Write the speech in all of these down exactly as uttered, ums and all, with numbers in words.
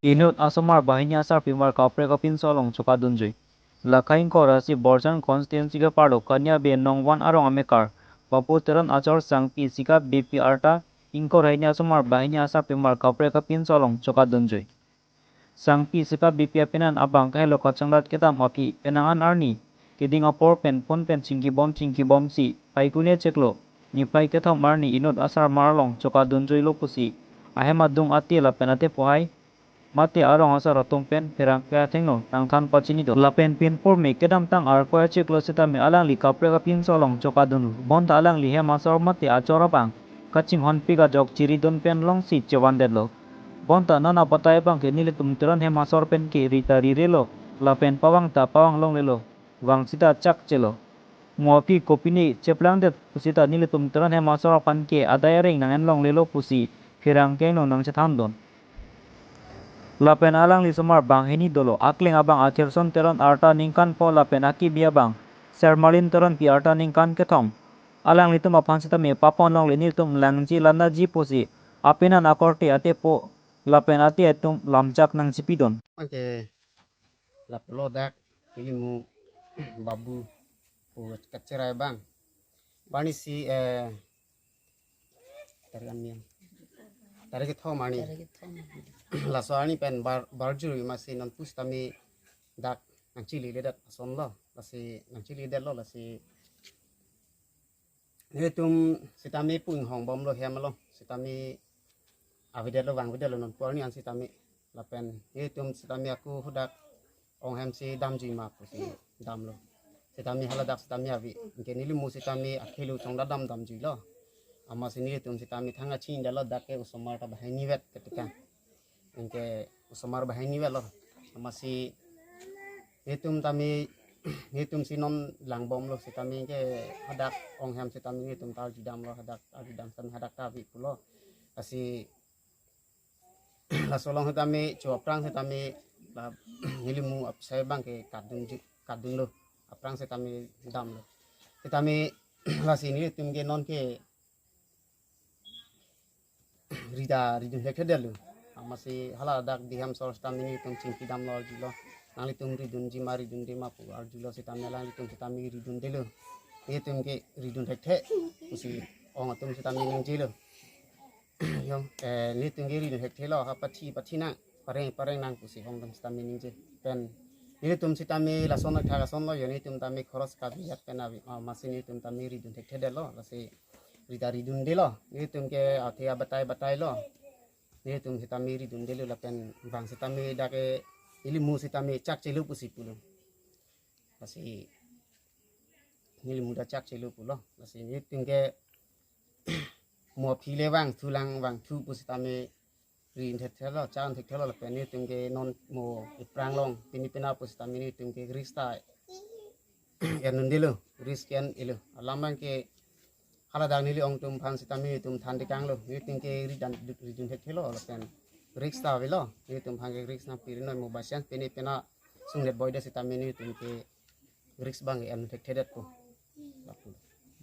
Inut asomar banghini asarpimar kaprek apinso along chokadunjui. Lakha ingkoi ra isi Borjan constituency keparlo Kania Bey Nongvan arong amekar Bapu Teron achor sangpi sikap beypi arta ingkoi ra hini asomar banghini asarpimar kaprek apinso along chokadunjui. Sangpi sikap beypi apenan abang kahelo kachanglat kedam aphi penang an arni keding apor pen phone pen chingkibom chingkibomsi phaikuni chiklo niphai kethom arni inut asarmar along chokadunjuilo pusi ahem adung ate lapen atepo hai mate arong asar atum pen pherangke athengno nangthan pachinidun. Lapen pinpur me kedamtang arkoi achiklo sitame alangli kaprek apinso along chokadunlo. Bonta alangli hem asor mate achor abang kachinghonpik ajok chiridun pen longsi chevandetlo. Bonta non abatai abangke nelitum Teron hem asor penke rita rirelo, lapen pavang ta pavang longlelo, vang sita chakchelo. Mo aphi kopine cheplangdet pusita nelitum Teron hem asor aphan ke adai areng nang-en longlelo pusi pherangke angno nangchethandun. Lapen alangli somar banghini dolo, akleng abang Athirson Teron arta ningkan pho lapen akibi abang Sermalin Teronpi arta ningkan kethom. Alanglitum aphan sitame papon longle nelitum langji lanaji pusi apenan akorte atepo lapen ate atum lamchak nangchipidun. Oke, lapulo dak ilimu Babu pu kacherai abang. Bani si eh tarik an niam. Tarik kethom arni. Tarik kethom arni. Laso arni pen bar barjuri masi non pusitame dak nangchililedet asonlo. Lasi nangchilidetlo lasi nelitum sitame pu inghongbomlo hem along. Sitame avedetlo vangvedetlo non pu arni an sitame. Lapen nelitum sitame ako hadak ong hem si damjui ma pusi damlo. Sitame haladak sitame ave. Anke nelimu sitame akhelu chongdadam damjuilo. Amatsi nelitum sitame thang kachinidetlo dak ke osomar ta banghinivet ketika. Anke osomar banghinivetlo. Amatsi nelitum tame nelitum si non langbomlo sitame anke hadak ong hem sitame nelitum ta arjudamlo hadak arjudam sitame hadak ta ave pulo. Lasi laso along sitame cho aphrang sitame la nelimu apsai abangke kadunju kadunlo aphrang sitame damlo. Sitame lasi nelitum ke non ke rita ridun thekthedetlo. Amatsi haladak Bey hem asor sitame nelitum chingkidamlo arjulo. Nanglitum ridunji ma ridunde ma pu arjulo sitame alanglitum sitame ridundelo. Nelitum ke ridun thekthe pusi ong atum sitame ningjelo. Yo, eh, nelitum ke ridun thekthelo ha pathi pathi nang pareng pareng nang pusi ong atum sitame ningje. Pen nelitum sitame lason thak asonlo yo nelitum tame khoros kabijat pen ave, ah, amatsi nelitum tame ridun thekthedetlo. Lasi rita ridundelo. Nelitum ke athe abatai batailo. Nelitum sitame ridundelo lapen vang sitame dak ke ilimu sitame chakchelo pusi pulo. Lasi nelimu ta chakchelo pulo. Lasi nelitum ke mo aphi le vangthulang vangthu pusitame ridun thekthelo, chan thekthelo lapen nelitum ke non mo aphrang along pini pena pusitame nelitum ke risk ta en-un detlo, risk en-elo. Alam abangke haladak neli ong atum aphan sitame nelitum than tekanglo. Nelitum ke ridun ridun thekthelo lapen risk ta avelo. Nelitum aphan ke risk nangpirinoi mo by chance pini pena sungdet boidet sitame nelitum ke risk abang en thekthedetpo. Lapu.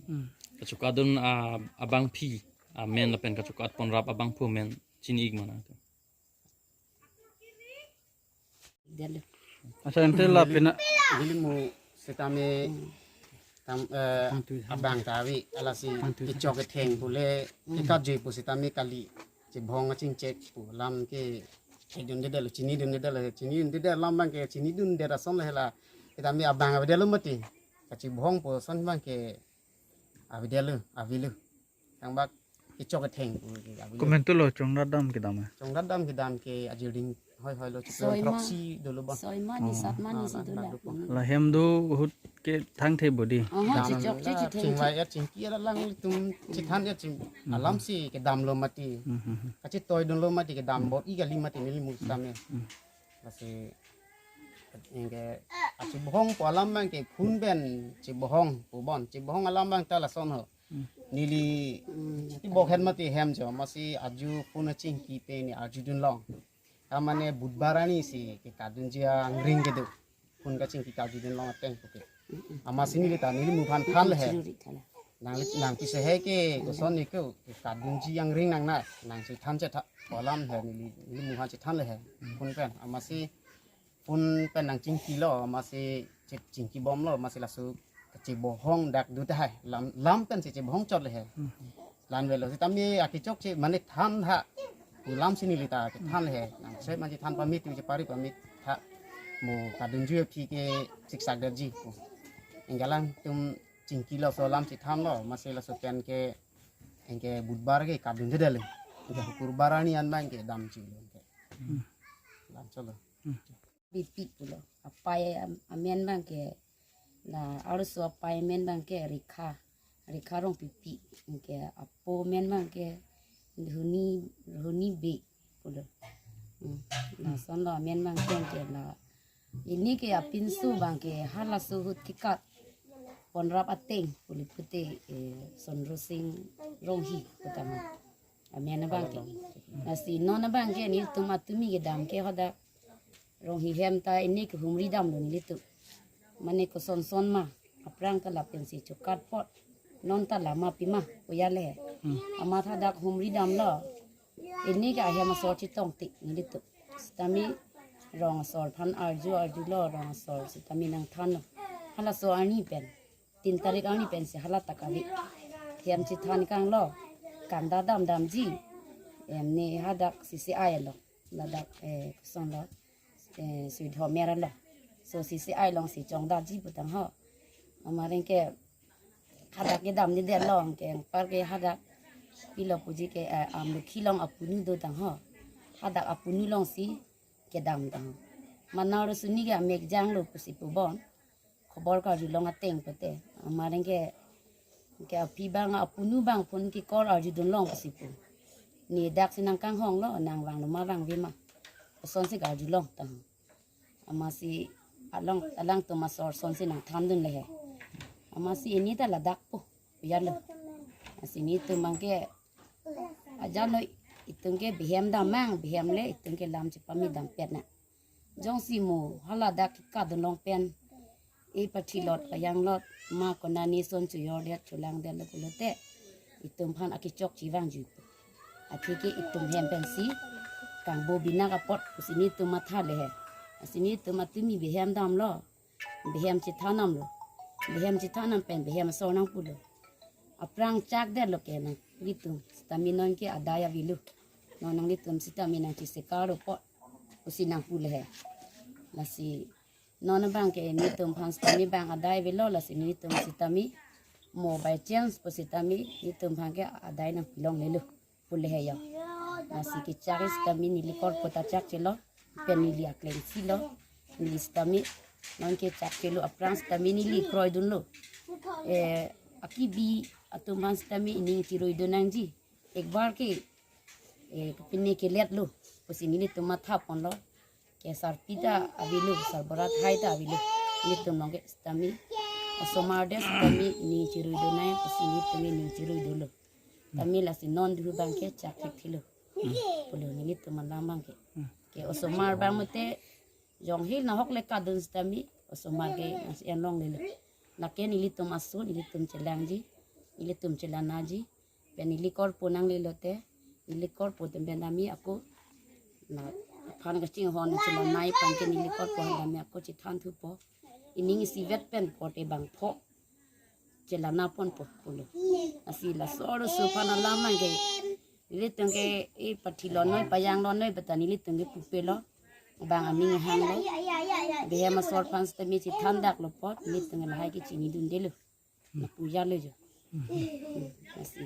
Hmm. Kachokadun, ah, abangpi amen lapen kachokaponrap abangphu amen chini-ik ma nang. Dia lo. Asa ente la pina. Nelimu sitame tam, eh, abang ta ave, lasi kechok ketheng pule, kekajui pu sitame kali. Chibhong achingchek pu alam ke chedundedetlo, chinidundedetlo, chinidundedet alam abangke chinidundet ason le hela. Sitame abang avedetlo mati. Kachibhong pu ason abangke avedetlo, avelo. Thangbak kechok ketheng pu ke avelo. Komentulo chongdadam kedam ya? Chongdadam kedam ke ajirding hoihoilo chiklo Soi ma. Throksi dolo bang. Soi ma ni sat ma ni si dolo. La hem do ahut ke thangthe bodi. Oho, dam chechok la chechitheng chingvai chek. Er chingki er alanglitum chithan er ching. Alam si kedamlo mati. Mhm. Kachetoidunlo mati kedam bor-i kali mati nelimu sitame. Lasi anke achibhong pu alam abangke phun pen chibhong pu bon. Chibhong alam abang ta lason ho. Neli chibok het mati hem cho, amatsi aju phun achingki pen ni arjudunlong. Tamane Budhbar arni si kekadunji angring kedo. Phun kachingki karjudunlong ateng puke. Amatsi neli ta nelimu aphan thanle he. Nang nang pise he ke koson ni ke kadunji angring nang na nang si than chetha kolam he neli neli muhan si than le he phone pen amatsi phone pen nang chingki lo amatsi che- chingki bom lo amatsi laso kachebohong dak du tahai lam lam pen si chebohong chot le he. Lan velo sitame akichok che mane than ha pu lam si neli ta ke than le he nang se man si than pamit tu che pari pamit tha mo kadunji aphi ke siksak derji pu. Enggalang tum chingki lo so lam si than lo amatsi laso pen ke engke budbar ke kadun de le. Engke hukur barani an bang ke dam chi lo engke. Lam cholo. Bipi pulo. Apai am- amen bang ke la arloso apai amen bang ke Rikha. Rikha Rongpipi. Engke apo amen bang ke Huni Huni Be pulo. Hmm. Lason lo amen bang ke engke la ini ke apinso bang ke halaso ahut kekat ponrap ateng puli pute eh, Sondro Sing Ronghi putama. Amen abang ke. Lasi non abang ke nelitum atumi kedam ke hadak Ronghi hem ta ini ke humri dam lo nelitum. Mane koson son ma aphrang ke lapen si chokat pot. Non ta lama pima kuya le. Amat hadak humri dam lo. Ini ke ahem asor chetong tik nelitum. Sitame rong asor aphan arju arju lo rong asor sitame nang than lo. Halaso arni pen. Tin tarik arni pen si hala ta kave. Hem chethan kang lo. Kanda dam damji. Em ne hadak C C I lo. Ladak eh koson lo. Eh sui dhomer lo. So C C I along si chongdakji putang ho. Amareng ke hadak ke dam ni det long ke par ke hadak pilo puji ke eh, amlukhi along apunu do tang ho. Hadak apunu along si kedam tang ho. Mana ro suni ke amek jang lo pusi pubon. Khobor karjulong ateng pute. Amareng ke ke aphi bang apunu bang phone kekor arjudun long pusi pu. Ni dak si nang kanghong lo nang vang lo ma vang ve ma. Koson si karjulong tang. Amatsi along alangtum asor son si nang thandun le he. Amatsi ini ta ladak pu. Kuya lo. Amatsi nelitum bang ke ajan lo itum ke bihem dam mang bihem le itum ke lam chepame dam pet na. Jongsi mo haladak kekadun long pen. E pathi lot payang lot ma konani son chojor det cholang det lo pulote. Itum aphan akichok chevangji. Athe ke itum hem pensi kangbo binak apot pusi nelitum matha le he. Lasi nelitum atumi bihem dam lo. Bihem chethan nam lo. Bihem chethan nam pen bihem asor nang pulo. Aphrang chak det lo ke nang nelitum. Sitame non ke adai avelo. Non nanglitum sitame nang chesekar ro pot. Pusi nang pu le he. Lasi non abang ke nelitum aphan sitame bang adai avelo lasi nelitum sitame mo by chance pu sitame nelitum aphan ke adai nang pilong le lo. Pu le he yo. Lasi kechak sitame neli korpo ta chak chelo. Pen neli akleng si lo. Neli sitame non ke chak chelo aphrang sitame neli kroidun lo. Eh akibi atum aphan sitame ining chirui dun nangji. Ekbar ke eh kepine kelet lo. Pusi nelitum matha pon lo. Ke sarpi ta avelo, sarbura thai ta avelo. Nelitum along ke sitame. Osomar det sitame ining chirui dun nang pusi nelitum ining chirui dun lo. Tame lasi non duhu bang ke chak thik thilo. Pulo nelitum alam bang ke. Ke osomar bang mate jonghil nahok le kadun sitame osomar ke nasi enlong le lo. Lake nelitum aso nelitum chelangji. Nelitum chelanaji. Pen neli korpo nang le lote. Neli korpo tem pen dami ako. Na aphan kachinghon chelanai aphan ke neli korpo han dami ako chethan thupo. Ining isivet pen korte bang pho. Chelana ponpo pulo. Lasi laso arloso aphan alam bang ke. Nelitum ke e pathi lo noi payang lo noi bata nelitum ke pupe lo. Bang aning hang lo. Bihem asor aphan sitame chethan dak lo pot nelitum ke lahai ke chinidun det lo. Lapu ya lo jo. Hmm, lasi